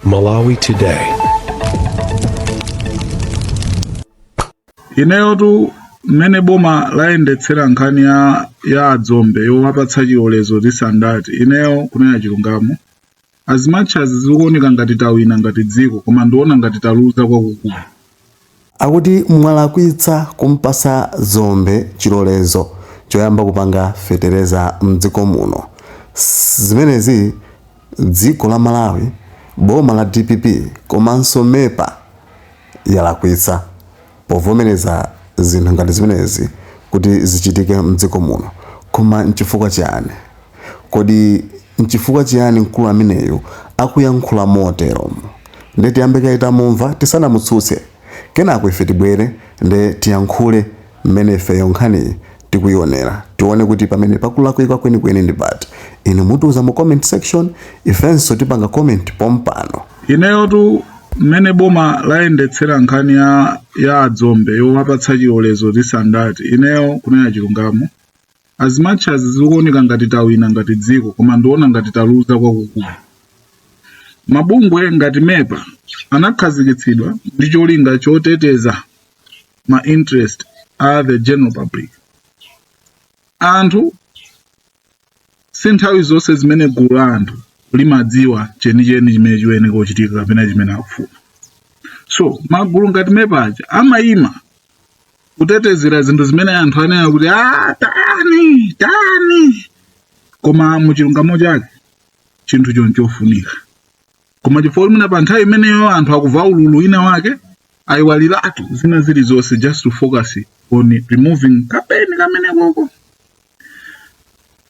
Malawi Today. Ineyotu mmene boma layendetsera nkhani ya adzombe yowapatsa chilolezo this and that, ineyo kunena chilungamo, as much as zikuoneka ngati tawina ngati dziko, koma ndiona ngati taluza kwakukulu. Akuti mwalakwitsa kumpasa Dzombe chilolezo choyamba kupanga fetereza mdziko muno. Zimenezi dziko la Malawi, boma la dpp komanso MEPA yalakwitsa povomereza zinthu ngati zimenezi kuti zichitike mdziko muno. Koma nchifukwa chiyani? Kodi nchifukwa chiyani mkulu ameneyu akuyankhula moteromo? Nde tiyambe kaye tamumva tisanamutsutse. Kenako ife tibwere nde tiyankhule mmene ifeyo nkhaniyi tikuionera. Tione kuti pamene pakulakwika kwenikweni ndi pati. Inu mutiuza mu comment section, ifenso tipanga comment pompano. Ineyotu mmene boma layendetsera nkhani ya adzombe yowapatsa chilolezo this and that, ineyo kunena chilungamo, as much as zikuoneka ngati tawina ngati dziko, koma ndiona ngati taluza kwakukulu. Mabungwe ngati MEPA anakhazikitsidwa ndi cholinga choteteza ma interest a the general public. Anthu si nthawi zonse zimene gulu la anthu limadziwa chenicheni chimene chikuyeneka kuchitika kapena chimene akufuna. So magulu ngati MEPA aja amayima kutetezera zinthu zimene anthu anena kuti ah, tani tani, koma muchilungamo chake chinthu chonchofunika, koma chifukwa mwina pa nthawi imeneyo anthu akuva ululu wina wake, ayiwaliratu zina zilizonse just to focus on removing kapeni kamene koko.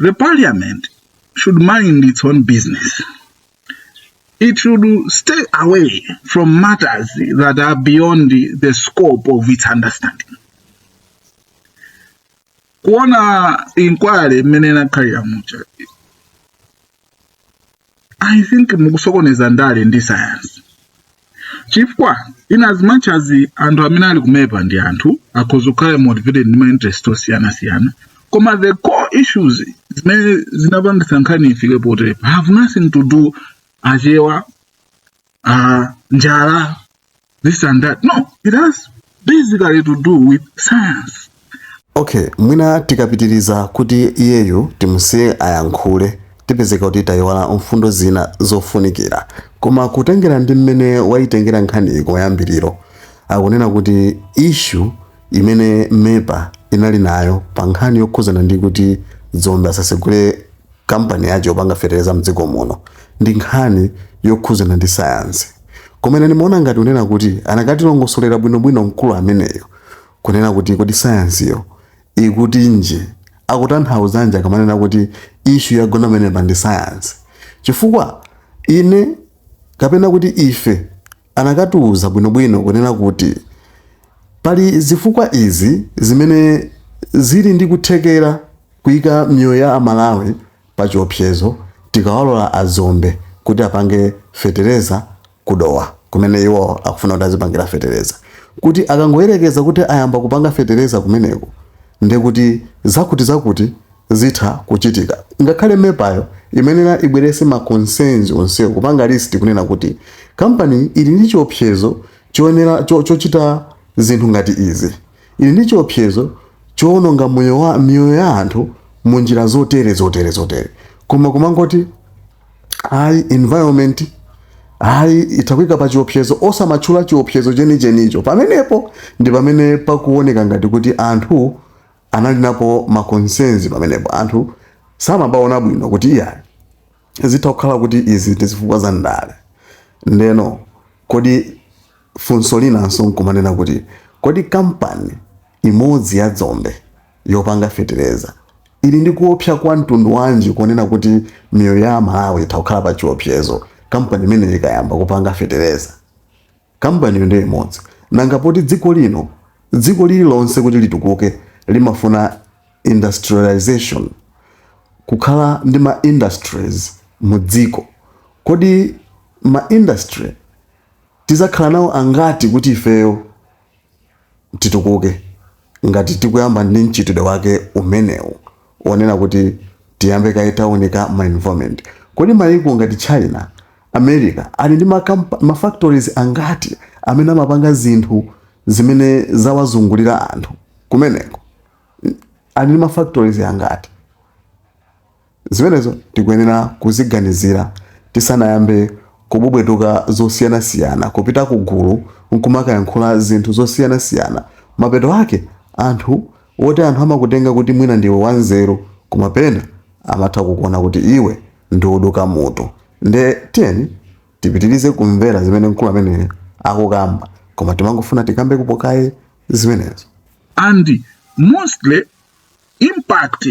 The parliament should mind its own business. It should stay away from matters that are beyond the scope of its understanding. Kuona inquiry mmene inakhalira muja, I think mukusokoneza ndale ndi science, chifukwa in as much as anthu amene ali ku MEPA ndi anthu akhoza kukhala motivated ndi ma interest osiyanasiyana, koma the core issues zimene zinapangitsa nkhani ifike potepa have nothing to do achewa, njala, this and that. No, it has basically to do with science. Okay, mwina tikapitiriza kuti iyeyu timusiye ayankhule, tipezeka kuti tayiwala mfundo zina zofunikira. Koma kutengera ndi mmene wayitengera nkhaniyi kumayambiriro, akunena kuti issue imene MEPA inali nayo pa nkhani yokhuzana ndi kuti Dzombe asasegule kampani yache yopanga fetereza mdziko muno ndi nkhani yokhuzana ndi sayansi. Koma ine ndimaona ngati kunena kuti anakatilongosolera bwinobwino mkulu ameneyo kunena kuti kodi sayansiyo ikutinji, akutanthauzanji akamanena kuti issue yagona pamenepa ndi sayansi. Chifukwa ine kapena kuti ife anakatiuza bwinobwino kunena kuti pali zifukwa izi zimene zili ndi kuthekera kuyika miyoyo ya Amalawi pa chiopsezo tikawalola a Dzombe kuti apange fetereza ku Dowa kumene iwo akufuna kuti azipangira fetereza, kuti akangoyerekeza kuti ayamba kupanga fetereza kumeneko ndekuti zakuti zakuti zitha kuchitika. Ngakhale MEPAyo imenera ibwerese ma concerns onsewo, kupanga list kunena kuti kampani ili ndi chiopsezo choyenera chochita zinthu ngati izi, ili ndi chiopsezo choononga moyo wa miyoyo ya anthu mu njira zotere zotere zotere, koma kumangoti ayi, environment ayi, itakuika pa chiopsezo, osamatchula chiopsezo chenichenicho, pamenepo ndi pamene pakuoneka ngati kuti anthu anali napo ma concerns. Pamenepo anthu samabaona bwino kuti iyayi, zitha kukhala kuti izi ndi zifukwa za ndale. Ndeno kodi funso linanso nkumanena kuti kodi kampani imodzi ya Dzombe yopanga fetereza ili ndi kuopsa kwa mtundu wanji kuonena kuti miyoyo ya Amalawi itha kukhala pa chiopsezo kampani imeneyi ikayamba kupanga fetereza? Kampaniyo ndiyo imodzi. Nanga poti dziko lino, dziko lililonse kuti litukuke limafuna industrialization, kukhala ndi ma industries mu dziko, kodi ma industry tizakhala nawo angati kuti ifeyo titukuke ngati tikuyamba ndi mchitidwe wake umenewu wonena kuti tiyambe kaye taunika ma environment? Kodi mayiko ngati China America ali ndi ma factories angati amene amapanga zinthu zimene zawazungulira anthu kumeneko? Ali ndi ma factories angati? Zimenezo tikuyenera kuziganizira tisanayambe kububwetuka zosiyanasiyana, kupita kugulu nkumakayankhula zinthu zosiyanasiyana. Mapeto ake anthu woti anthu amakutenga kuti mwina ndiwe wanzeru, koma pena amatha kukuona kuti iwe ndi woduka mutu. Nde tiyeni tipitirize kumvera zimene mkulu amene akukamba, koma timangofuna tikambe kupokaye zimenezo. And mostly impact,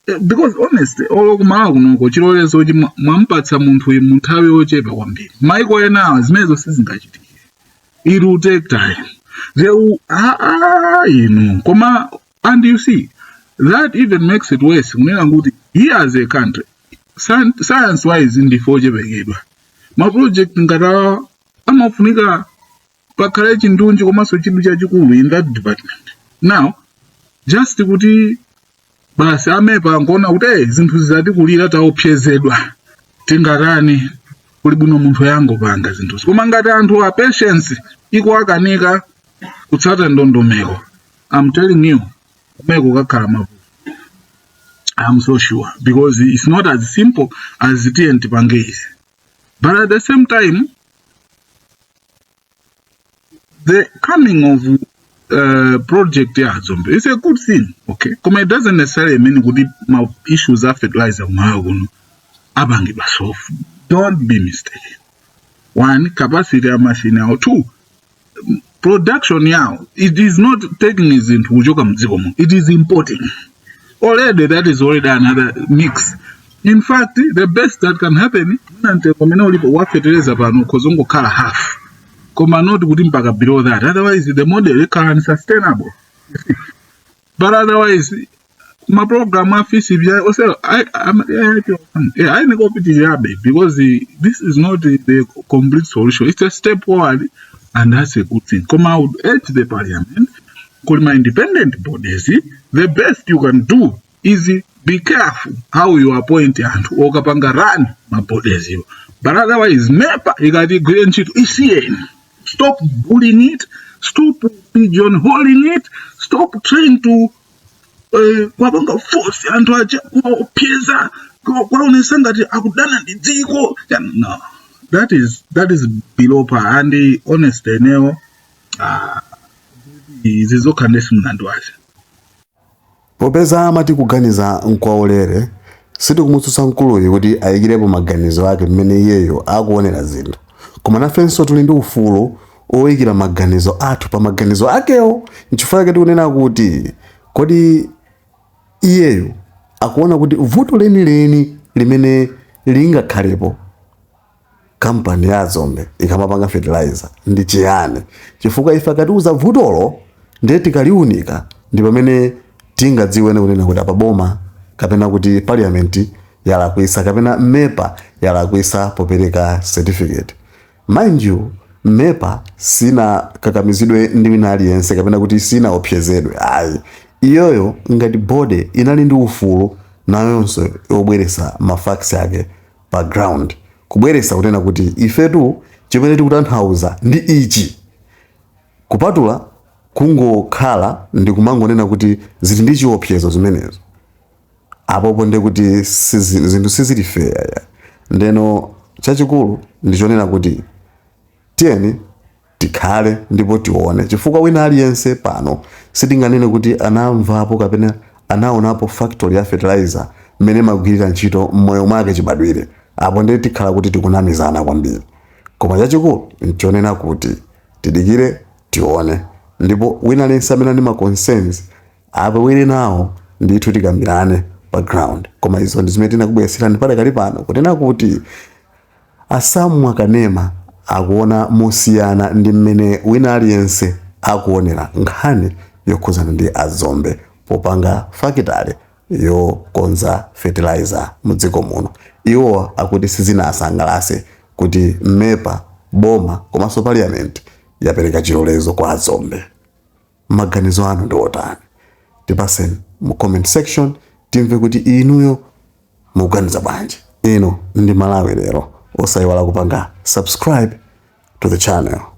because honestly, olo kumalawi kunoko chilolezo chi mwampatsa munthu mu nthawi yochepa kwambiri. Maiko enawa zimenezo sizingachitike. It will take time. They will, inu koma, and you see that even makes it worse kunena kuti here as a country, science wise ndife ochepekedwa. Ma project ngati awa amafunika pakhale chindunji komanso chidwi chachikulu in that department. Now just kuti basi a MEPA angoona kuti zinthu zizatikulira, taopsezedwa, tingatani? Kuli bwino munthu yangopanga zinthuzi. Koma ngati anthu a patience ikuwakanika kutsata ndondomeko, I'm telling you, kumeko kakhala mavuto. I'm so sure, because it's not as simple as tiye tipange izi. But at the same time, the coming of project ya Dzombe is a good thing, okay? Koma it doesn't necessarily mean kuti ma issues a fertilizer kumalawi kuno apangidwa solve. Don't be mistaken. One, capacity ya machine yawo. Two, production yawo. It is not taking zinthu kuchoka mdziko muno, it is importing already. That is already another mix. In fact, the best that can happen, mwina mtengo umene ulipo wa fertilizer pano ukhoza kungokhala half, koma not kuti mpaka below that. Otherwise the model ikhala unsustainable. But otherwise ma program a FISP ose ayenera kupitirirabe, because this is not the complete solution. It's a step forward and that's a good thing. Koma I would urge the parliament, kuli ma independent bodies, the best you can do is be careful how you appoint anthu okapanga run ma bodies iwo. But otherwise MEPA ikati igwire ntchito, isiyeni. Stop bullying it, stop pigeonholing it, stop trying to kuwapanga force anthu aja, kuwaopseza, kuwaonesa ngati akudana ndi dziko. No, that is below par. And honestly, enewo izi zokha ndesi mlandu wace. Popeza amati kuganiza nkwaulere, sitikumutsutsa mkuluyu kuti ayikirepo maganizo ake mmene iyeyo akuonera zinthu, koma nafenso tili ndi ufulu oyikira maganizo athu pa maganizo akewo. Nchifukwa chake tikunena kuti kodi iyeyo akuona kuti vuto lenileni limene lingakhalepo kampani ya Dzombe ikamapanga fertilizer ndi chiyani? Chifukwa ife akatiuza vutolo, ndiye tikaliunika, ndi pamene tingadziwene kunena kuti apa boma kapena kuti parliament yalakwisa kapena MEPA yalakwisa popereka certificate. Mind you, MEPA sinakakamizidwe ndi wina aliyense kapena kuti sinaopsezedwe, ayi. Iyoyo ngati body inali ndi ufulu nayonso yobweresa ma facts ake pa ground, kubweresa kunena kuti ifetu chimene tikutanthauza ndi ichi, kupatula kungokhala ndi kumangonena kuti zili ndi chiopsezo zimenezo. Apopo ndi kuti zinthu sizili fair ya. Ndeno chachikulu ndichonena kuti tiyeni tikhale ndipo tione, chifukwa wina aliyense pano sitinganene kuti anamvapo kapena anaonapo factory ya fertilizer mmene imagwirira ntchito m'moyo mwake chibadwire. Apo ndiye tikhala kuti tikunamizana kwambiri. Koma chachikulu nchonena kuti tidikire tione, ndipo wina aliyense amene ali ma concerns apewere nawo ndithu, tikambirane pa ground. Koma izo ndi zimene tinakubweretserani padakali pano, kunena kuti asamwa kanema akuona mosiyana ndi mmene wina aliyense akuonera nkhani yokhuzana ndi Adzombe popanga fakitale yokonza fertilizer mudziko muno. Iwo akuti sizinasangalase kuti MEPA, boma komanso parliament yapereka chilolezo kwa Adzombe. Maganizo anu ndi otani? Tipaseni mu comment section, timve kuti inuyo mukuganiza bwanji. Ino ndi Malawi Lero. Osayiwala kupanga subscribe to the channel.